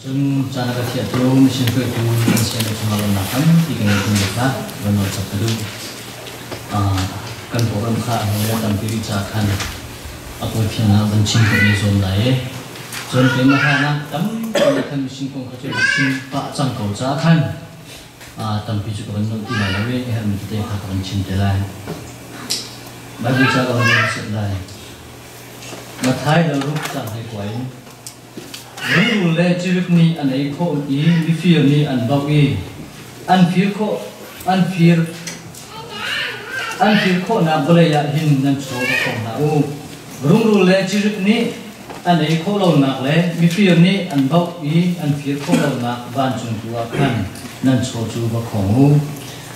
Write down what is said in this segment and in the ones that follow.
Cun caan a ka thiahtu mission hruaitu kan sian cungah lawmhnak tampi ka ngei timi kha van nawl chap ka duh. Kan program kha a hnu tampi rih caah khan a kawi phiang ah van chim ka i zuam lai i cun keimah hlan ah tampi nih khan mission kong kha cu chim pah cang ko caah khan tampi cu ka van nolh ti lai lo i a herhmi tete kha ka van chim te lai. Bible ca ka van rel set lai. Matthai dal ruk cang hei kua in Rungrul le cirik nih an ei khawh i mifir nih an bauh i an fir khawh an fir an fir khawhnak vawlei ah hin nan chaw va khawng hlah u. Rungrul le cirik nih an ei khawh lonak le mifir nih an bauh i an fir khawh lonak vancung tu ah khan nan chaw cu va khawng u.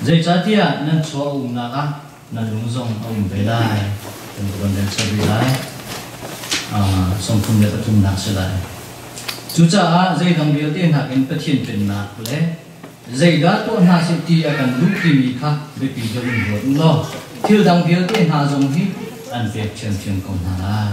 Zeicahtiah nan chaw a umnak ah nan lung zong a um ve lai. Kan ka van rel rih lai. 33nak si lai. Cucaah zeidang vialte nakin Pathian pennak le zeidah tuah hna seh ti a kan duh timi kha biapi deuh in ruat u law thil dang vialte hna zong hi an pek ṭhiamṭhiam ko hna lai.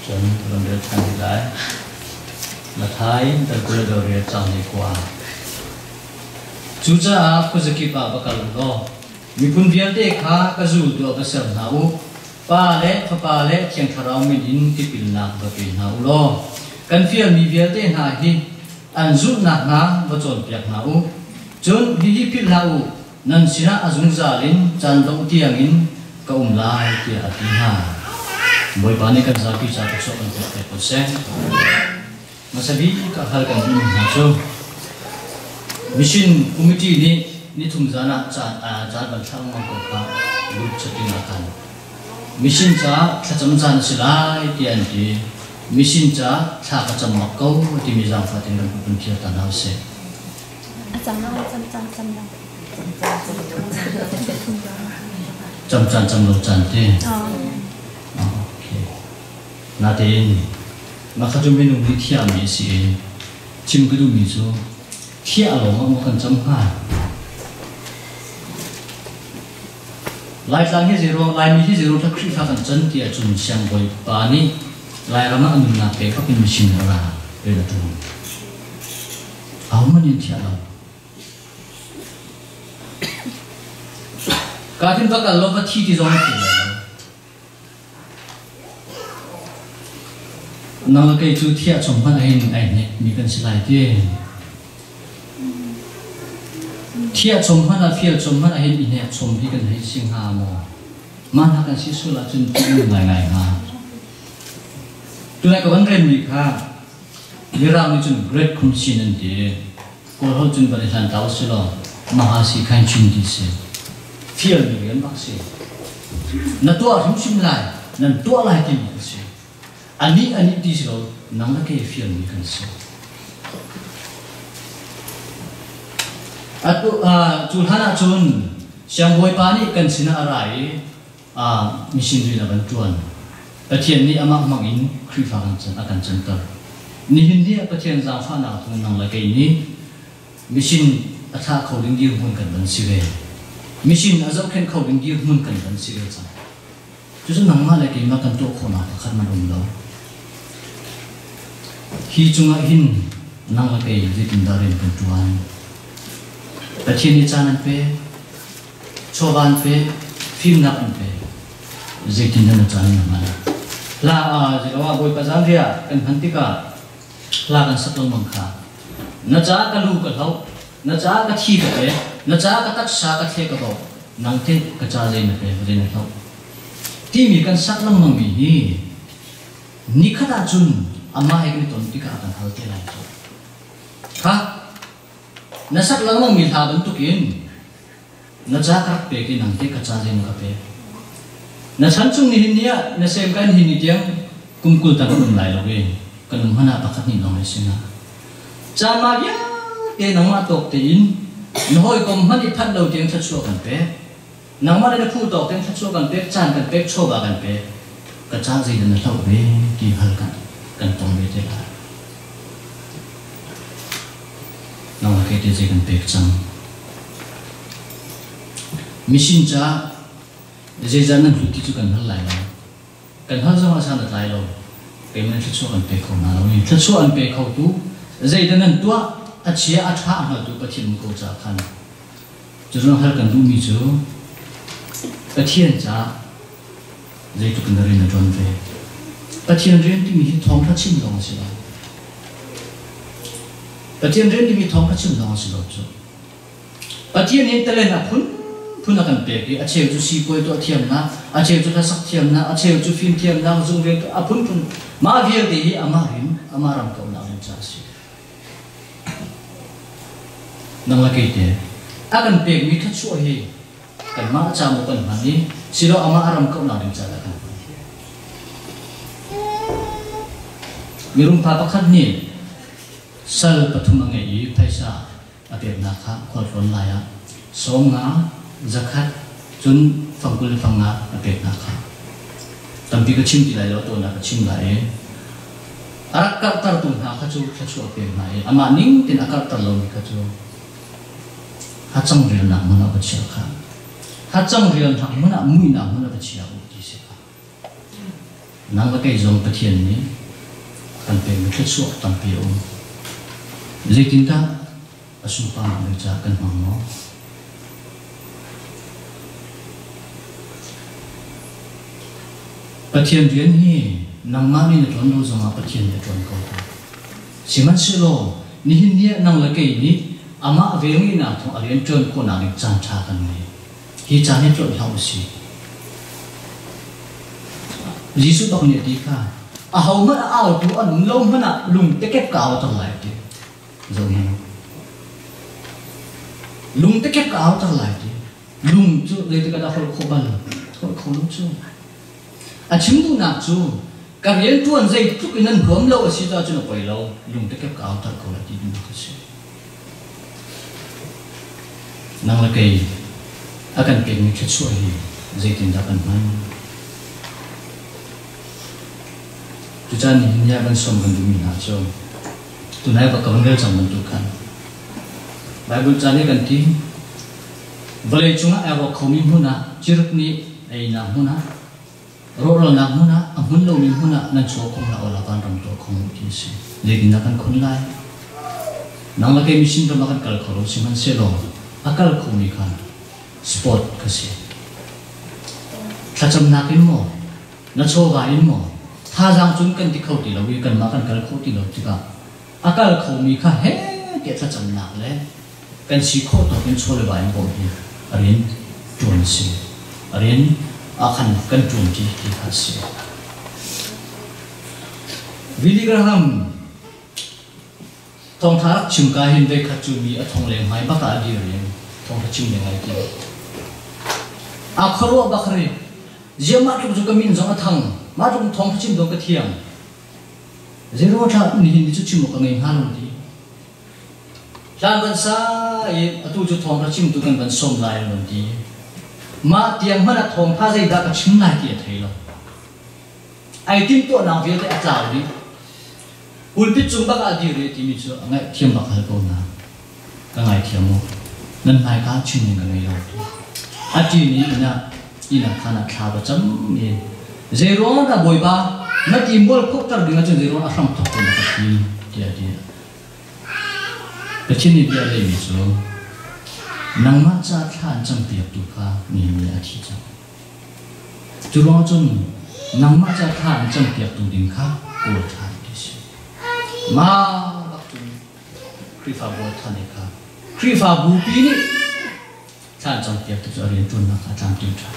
Cun kan rel ṭhan rih lai. Matthai dal 20 dal riat cang ni kua. Cucaah khuazakip ah va kal u law miphun vialte kha ka zultu ah va ser hna u. Pa le Fapa le Thiang Thlarau min in tipilnak va pe hna u law kan fialmi vialte hna hi an zulh nakhnga va cawnpiak hna u. Cun hihi philh hlah u, nan sinah a zungzal in caan dongh tiangin ka um lai tiah a ti hna. Bawipa nih kan zapi ca thluachuah kan pek te ko seh. Hmasa bik a hal kan duhmi hna cu Mission Committee nih nithum zan ah caan caan van thlah lengmang ko kha group chatting ah khan mission ca thlacam caan a si lai tiah an ti. Mission ca thla ka cam bak ko timi zaangfah tein kan kan phiar ta hna usih. A cam lo, cam caan cam lo. Cam caan cam lo caan te. Okay. Natein mah kha cu minung nih thiahmi a si i chim ka duhmi cu thiah lawng ah maw kan cam hnga? Laitlang hi zeiruang Laimi hi zeiruang dah Khrihfa kan can ti ahcun siangbawipa nih Lairam ah a nunnak pek bak in mission a ra rian a ṭuan. Ahohmanh in thiah lo. Ka thin va kal law va thi ti zong na thei lai lo. Nang le kei cu thiah chung hmanh hin ai hnek mi kan si lai ti. Thiah chung hmanh ah fial chung hmanh ah hin i hnek chung hi kan hei si hnga maw? Mah hna kan si sual ahcun ṭih ngaingai hnga. Tunai ka van renmi kha Mirang nih cun Great Khumsin an ti. Kawl holh cun van i hlan ta usih law Mahasi Khanchin ti si. Fialmi rian bak si. Na tuah hrimhrim lai, nan tuah lai timi ka si. Anih anih ti si lo, nang le kei fialmi kan si. Atu cu hlan ah cun siangbawipa nih kan sinah a ra i mission rian a kan ṭuan. Pathian nih amah hmang in Khrihfa kan can a kan canter. Nihin ni ah Pathian zaangfahnak thawng nang le kei nih mission a thlah kho ding dirhmun kan van si ve. Mission a zohkhenh kho ding dirhmun kan van si ve cang. Cucu nangmah le keimah kan tuah khawhnak pakhat man um lo. Hi cungah hin nang le kei zeitindah rian kan ṭuan? Pathian nih caan an pek. Chawva an pek, fimnak an pek. Zeitindah na caan na hman? Hla ah zeiloah Bawipa zanriah kan hman tikah hla kan sak lengmang kha. Na caah ka lu ka hloh, na caah ka thi ka pek, na caah ka taksa ka thle ka bawk, nang teh ka ca zei na pek, zei na hloh. Timi kan sak lengmang mi hi nikhat ahcun amah he kan i ton tikah a kan hal te lai cu. Kha Na sak lengmangmi hla bantukin na ca ka rak pek i nang teh ka ca zei na ka pek. Na chan chung nihin ni ah na sem kan hi ni tiang kum 20 tang kan um lai lo i kan um hmanh ah pakhat hnih lawng ai si hnga. Caan ma vialte nangmah tawk tein na hawikom hmanh i phanh lo tiang thluachuah kan pek. Nangmah le na phu tawk tein thluachuah kan pek, caan kan pek, chawva kan pek. Ka ca zeidah na hloh ve ti hal kan kan tong ve te lai. Nangmah ke te zei kan pek cang. Mission ca Zeizah nan hlut ti cu kan hal lai lo. Kan hal zongah san a tlai lo. Keimah thluachuah kan pe kho hna lo i thluachuah an pe khotu zeidah nan tuah a chia a ṭha a hngaltu Pathian um ko caah khan cucu hal kan duhmi cu Pathian caah zeitluk in rian a ṭuan ve. Pathian rian timi hi thawngṭha chim lawng a si lo. Pathian rian timi thawngṭha chim lawng a si lo cu. Pathian nih talent a phunphun a kan pek i a cheu cu sipuai tuah thiamnak, a cheu cu hlasak thiamnak, a cheu cu fimthiamnak, zungrian a phunphun mah vialte hi amah rim, amah ram kauhnak ding caah a si. Nang le kei te a kan pekmi thluachuah hi kanmah ca maw kan hman i silo amah a ram kauhnak ding caah dah kan hman. Mirum pa pakhat nih sal pathum a ngeih i phaisa a peknak kha khualtlawn lai ah 50, 100 cun fangkul le fangnga a peknak kha tampi ka chim ti lai lo tuan ah ka chim lai i a rak karhtertu hna kha cu thluachuah a pek hna i amah ning tein a karhter lomi kha cu hacang rialnak hmun ah va chia kha hacang rialnak hmun ah muihnak hmun ah va chia u ti si kha Nang le kei zong Pathian nih kan pekmi thluachuah tampi a um. Zeitindah a sunparnak ding caah kan hmang maw? Pathian rian hi nangmah nih na ṭuan lo zongah Pathian nih a ṭuan ko ko. Sihmanhsehlaw nihin ni ah nang le kei nih amah velngeihnak thawng a rian ṭuan khawhnak ding caanṭha kan ngei. Hi caan hi tlawnh hlah usih. Jesuh bak nih a ti kha, ahohmanh a autu an um lo hmanh ah lung tekep ka auter lai ti. Zoh hmanh. Lung tekep ka auter lai ti. Lung cu zeitik ah dah holh khawh bal? Holh kho lo cu. A chim duhnak cu ka rian ṭuan zeitluk in an huam lo a si cun a poi lo. Lung tekep ka auter ko lai ti duhnak a si. Nang le kei a kan pekmi thluachuah hi zeitindah kan hman? Cucaah nihin ni ah kan sawm kan duhmi hna cu tunai va ka van rel cang bantuk khan Bible ca nih kan ti vawlei cungah ai rawk khomi hmun ah ciruk nih einak hmun ah Rawhralnak hmun ah, a hmun lomi hmun ah nan chaw khong hlah awla vanram tuah khong u ti a si. Zeitindah kan khun lai? Nang le kei mission ram ah kan kal kho lo sihmanhsehlaw a kal khomi kha sport ka si. Thlacamnak in maw, na chawva in maw, thazaang cun kan ti kho ti lo i kanmah kan kal kho ti lo tikah a kal khomi kha he tiah thlacamnak le kan si khawh tawk in chaw le va in bawmh hi a rian ṭuan a si. A rian ah khan kan ṭuan ṭi ti kha a si. Billy Graham thawngṭha rak chim ka hin voikhat cu mi a thong leng hmai bak ah a dir in thawngṭha chim ding ai ti. A khuaruah bak ri. Ziah mah tluk cu ka min zong a thang. Mah tluk thawngṭha chim zong ka thiam. Zeiruang thla nihin ni cu chim awk ka ngei hnga lo ti. Hlan van sa i atu cu thawngṭha chimtu kan van sawm lai an van ti. Mah tiang hmanh ah thawngṭha zeidah ka chim lai ti a thei lo. Ai timhtuahnak vialte a tlau dih. Pulpit cung bak ah dir i timi cu a ngaihthiam bak hal ko na. Ka ngaithiam u. Nan hmaika chim ding ka ngei lo. A ṭin i inn ah inn ah khan ah thla va cam i zeiruang dah Bawipa na ti mual phokter ding ahcun zeiruang a hram thok ko na ka ti tiah a ti. Pathian nih bia a lehmi cu nangmah ca thla an campiaktu kha nihin ni ah a thi cang. Cu ruangah cun nangmah ca thla an campiaktu ding kha kawl ṭhan ti si. Mah bak cun Khrihfabu a ṭhan i kha Khrihfabu pi nih thla an campiaktu cu a rian ṭuannak kha a tlamtling ṭhan.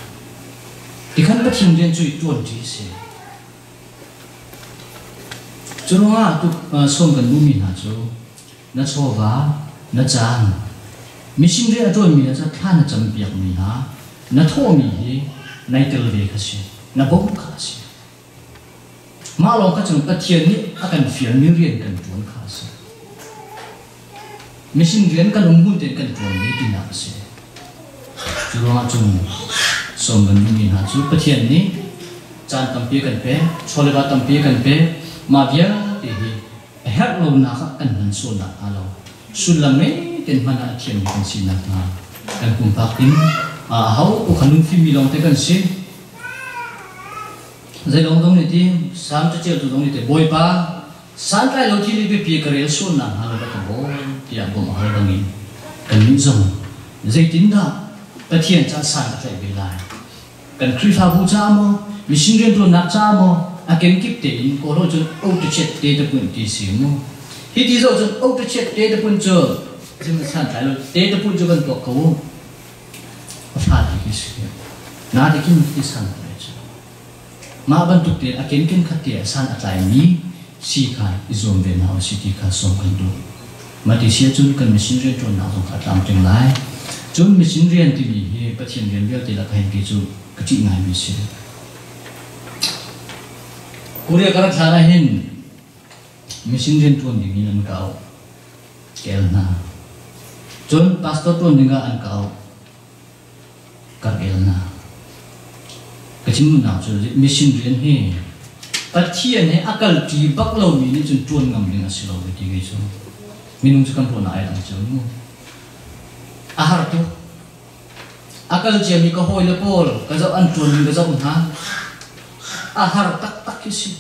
Tikhan Pathian rian cu i ṭuanṭi a si. Cu ruangah sawm kan duhmi hna cu na chawva, na caan, mission rian a ṭuanmi hna cu thla na campiakmi hna, na thawhmi hi nai tel ve kha si, na bawmh kha a si. Mah lawng kha cun Pathian nih a kan fialmi rian kan ṭuan kha a si. Mission rian kan um hmun tein kan ṭuan ve tinak a si. Cu ruangah cun sawm kan duhmi hna cu Pathian nih caan tampi a kan pek, chawleva tampi a kan pek, mah vialte hi a herh lonak ah kan hman sual nakhnga lo sullam ngei tein hman ah a thiammi kan si nakhnga kan pumpak in Ho kha lungfim mi lawng te kan si. Zeilawng dong nih ti Salm caṭialtu zong nih ti Bawipa santlai lo thil i biapi ka rel sual nakhnga lo ka bawm tiah bawmh a hal bangin kannih zong zeitindah Pathian ca san a tlaih ve lai? Kan Khrihfabu caah maw, mission rianṭuannak caah maw, a kenkip tein kawl cun otachiat te tapun ti si mu. Hi ti zoh cun otachiat te tapun cu santlai lo te tapun cu kan tuak ko u. A fa ti khi si. Na ti khin ti san tlai cu. Mah bantuk tein a kenken khat te ah san a tlaimi si kha i zuam ve hna usih ti kha sawm kan duh. Mah ti si ahcun kan mission rianṭuannak zong kha a tlamtling lai. Cun mission rian timi hi Pathian rian vialte lakah hin kei cu ka ṭih ngaimi a si. Korea ka rat hlan ah hin mission rianṭuan ding in an ka auh. Kel hna. Cun pastor ṭuan ding ah an ka auh. Ka rel hna. Ka chim duhnak cu mission rian hi Pathian he a kalṭi bak lomi nih cun ṭuan ngam ding a si lo ti kei cu. Minung cu kan ruahnak ai dang cio mu. A har tuk. A kal ciami ka hawile pawl ka zoh an ṭuanmi ka zoh hna. A har taktak khi si.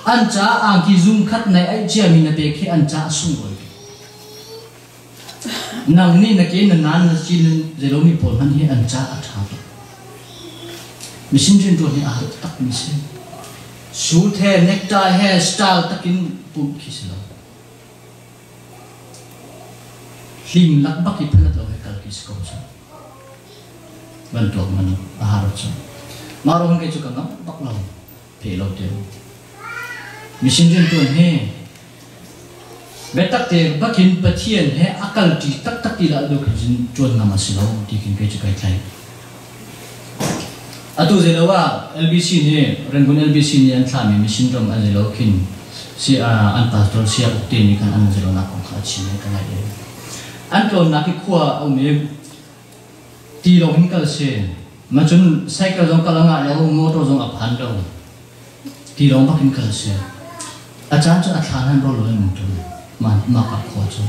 An caah angki zum khat nai aih ciami na pek hi an caah sunglawi bik. Nang nih na ke na nan na cin zeilomi pawl hmanh hi an caah a ṭha tuk. Mission rianṭuan hi a har takmi si. Suit he necktie he style takin pumh khi si lo. Hling lak bak i phanat lo he kal khi si ko cu. Bantuk man a har cu. Mah ruang kei cu ka ngamh bak lo. Pheh lo te. Mission rianṭuan hi biatak te bakin Pathian he a kalṭi taktak ti lah lu khin ṭuan ngam a si lo ti khin kei cu kai tlaih. Atu zeilo ah LBC nih Rangoon LBC nih an thlahmi mission ram an zeilo khin si an pastor sia uk te nih khan an zelo nak kong kha a chim i ka ngaih i an tlawnnak hi khua a um i ti lawng in kal si. Ma cun cycle zong kal a ngah lo, motor zong a phan lo. Ti lawng bak in kal si. A caan cu a thla nan rawl lo in um ṭun. Ma ma ka khua cu.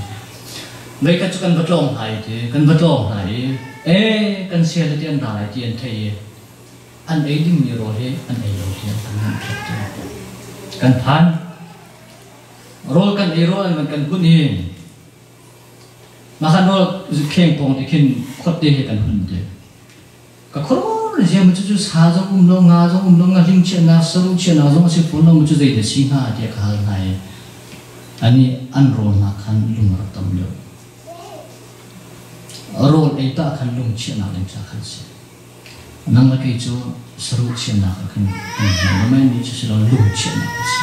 Voikhat cu kan va tlawng hna i ti, kan va tlawng hna i, ee kan sia le ti an ra lai ti an thei i, an ei dingmi rawl hi an ei lo ti an kan hmuh ṭhep ti. Kan phan. Rawl kan ei rawl an kan hun i, Mah kha nawl kheng pawng te khin khuatte he kan hun te. Ka khuaruahhar ziam cu cu sa zong um lo, nga zong um lo, ngahling chiahnak, saruh chiahnak zong a si fawn lo mu cu zei dah si hnga tiah ka hal hna i ani an rawl hna khan lung a rak tam deuh. Rawl ei tah khan lung chiahnak ding ca khan si. Nang le kei cu saruh chiahnak ah khan kan hman lo mai mi cu si lo lung chiahnak a si.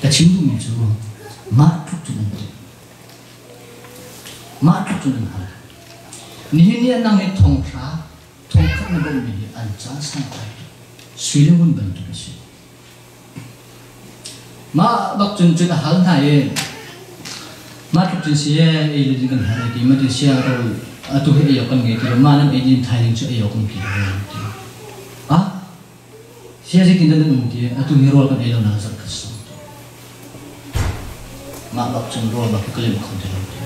Ka chim duhmi cu mah tluk cun an ti. Mah tluk cun an hal. Nihin ni ah nang nih thonghra, thongkhat na bawmhmi hi an caan santlai tuk. Sui le ngun bantuk a si. Mah bak cun cun a hal hna i mah tluk cun si ee ei le din kan har ti ma ti sia rawl atu hi ei awk kan ngei ti lo mah nan ei din thaizing cu ei awk kan ti lo ti. Ah Sia zeitin dah nan um ti atu hi rawl kan ei lo nak zarh khat sung ti. Mah bak cun rawl bak hi ka lim kho ti lo ti.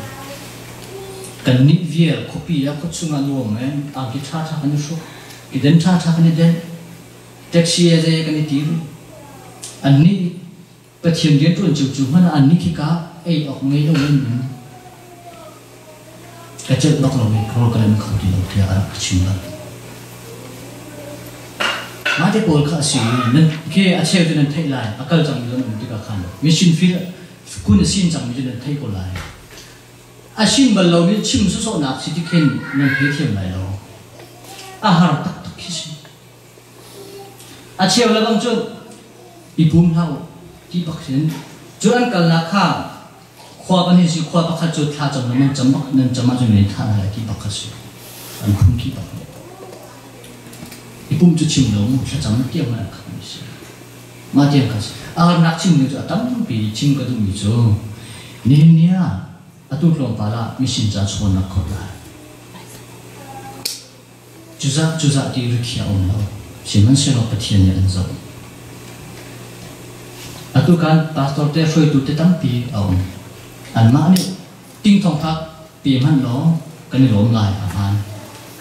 Kan nih vial khuapi ah khuachung ah nuam eh angki ṭha ṭha kan i hruk, kiden ṭha ṭha kan i den, taxi eh zei kan i tir. Annih Pathian rianṭuan cio cu hmanh ah annih khika ei awk ngei lo in um. Ka celh bak lo i rawl ka lem kho ti lo tiah a rak ka chim bal. Mah te pawl kha a si i nan khi a cheu cu nan theih lai a kal cangmi zong um tikah khan mission field kun a sin cangmi cu nan theih ko lai. A sin bal lomi chim sawsawhnak si ti khin nan thei thiam lai lo. A har taktak khi si. A cheu le bang cu i pum hlah u ti bak sin cu an kalnak kha khua kan hi si khua pakhat cu thla cam nan cam bak nan cam ahcun nan thah hna lai ti bak kha si an phung ki bak i pum cu chim lo mu thlacam tiang man khat mi si mah tiang kha si arnak chim ding cu a tampi chim ka duhmi cu nihin ni ah atu tlawmpal ah mission ca chawnnak khot lai Cuzah cuzah ti rikhiah um lo. Sihmanhsehlaw Pathian nih an zoh. Atu kan pastor te hruaitu te tampi a um. Anmah nih ting thongthak pe hmanh law kan i lawm lai a hmaan.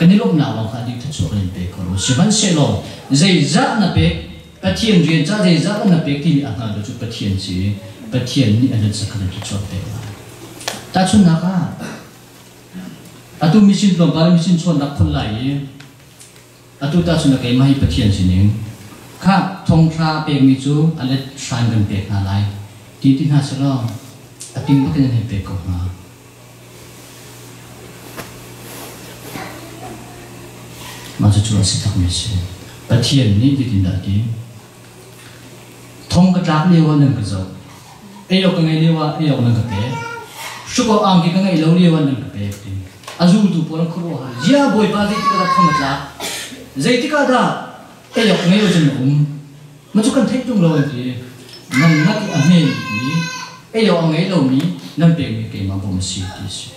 Kan i lawmhnak lawng kha dih thluachuah kan in pe kho lo. Sihmanhsehlaw zeizah na pek, Pathian rian ca zeizah na pek timi a hngaltu cu Pathian si. Pathian nih a let zakhat in thluachuah pek lai. Tahchunhnak ah, atu mission tlawmpal mission chawnnak phun lai i atu tahchun keimah hi Pathian sining kha thonghra pekmi cu a let hran kan pek hna lai ti ti hna selaw a ting bak in an hei pek ko hnga. Mah cucu a si takmi a si. Pathian nih zeitindah a ti? Thong ka tlak lio ah nan ka zoh. Ei awk ka ngeih lio ah ei awk nan ka pek. Hruk awk angki ka ngeih lo lio ah nan ka pek ti. A zultu pawl an khuaruahhar. Zia Bawipa zeitik ah dah thong na tlak? Zeitik ah dah ei awk ngei lo cun na um? Mah cu kan theih ṭung lo an ti. Nan lak i a hme bikmi, ei awk a ngei lomi nan pekmi keimah bawm a si ti a si.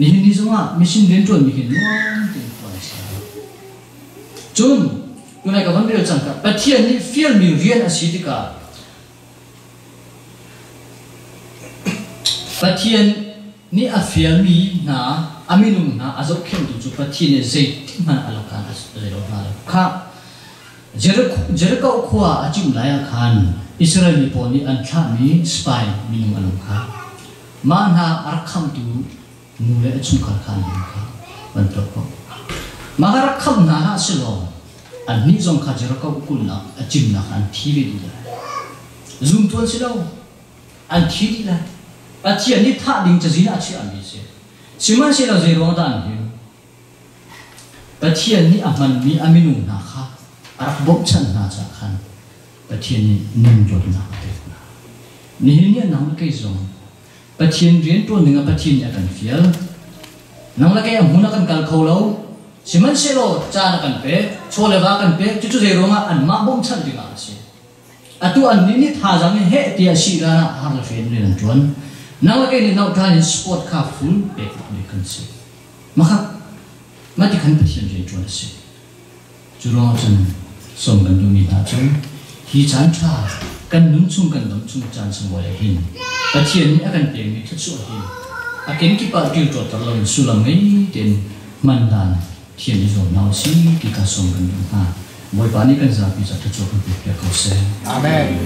Nihin ni zongah mission rianṭuanmi hi nuam tein ṭuan a si. Cun tunai ka van rel cang ka Pathian nih fialmi rian a si tikah Pathian nih a fialmi hna a minung hna a zohkhenhtu cu Pathian nih zeitik hmanh a lakah a zei lo hna lo. Khah Jericho khua a cimh lai ah khan Israel mi pawl nih an thlahmi spy minung an um kha. Mah hna a rak khamtu nu le a chungkhar kha an um kha van tuah ko. Mah kha rak khamh hna hlah silaw annih zong kha Jericho kulhnak a cimnak an thi ve dih lai. Zumtu an si lo. An thi dih lai. Pathian nih thah ding cazin ah a chiahmi a si. Sihmanhsehlaw zei ruang dah an him? Pathian nih a hmanmi a minung hna kha a rak bawmhchanh hna caah khan Pathian nih nun dawtnak a pek hna. Nihin ni ah nang le kei zong Pathian rianṭuan dingah Pathian nih a kan fial. Nang le kei a hmun ah kan kal kho lo. Sihmanhsehlaw caan a kan pek, chaw le va a kan pek, cucu zei ruangah anmah bawmhchanh dingah a si. Atu annih nih thazaang in heh tiah si hlan ah har le fen rian an ṭuan. Nang le kei nih nauṭhan in sport kha full pek mi kan si. Makha mah ti khan Pathian rian ṭuan a si. Cu ruangah cun sawm kan duhmi hna cu hi caan ṭha kan nun chung kan dam chung caan sunglawi ah hin Pathian nih a kan pekmi thluachuah hi a kenkip ah ṭilṭawtter loin sullam ngei tein hman dan thiam i zuam hna u sih ti kha sawm kan duh hna. Bawipa nih kan zapi ca thluachuah kan pekpiak ko seh. Amen.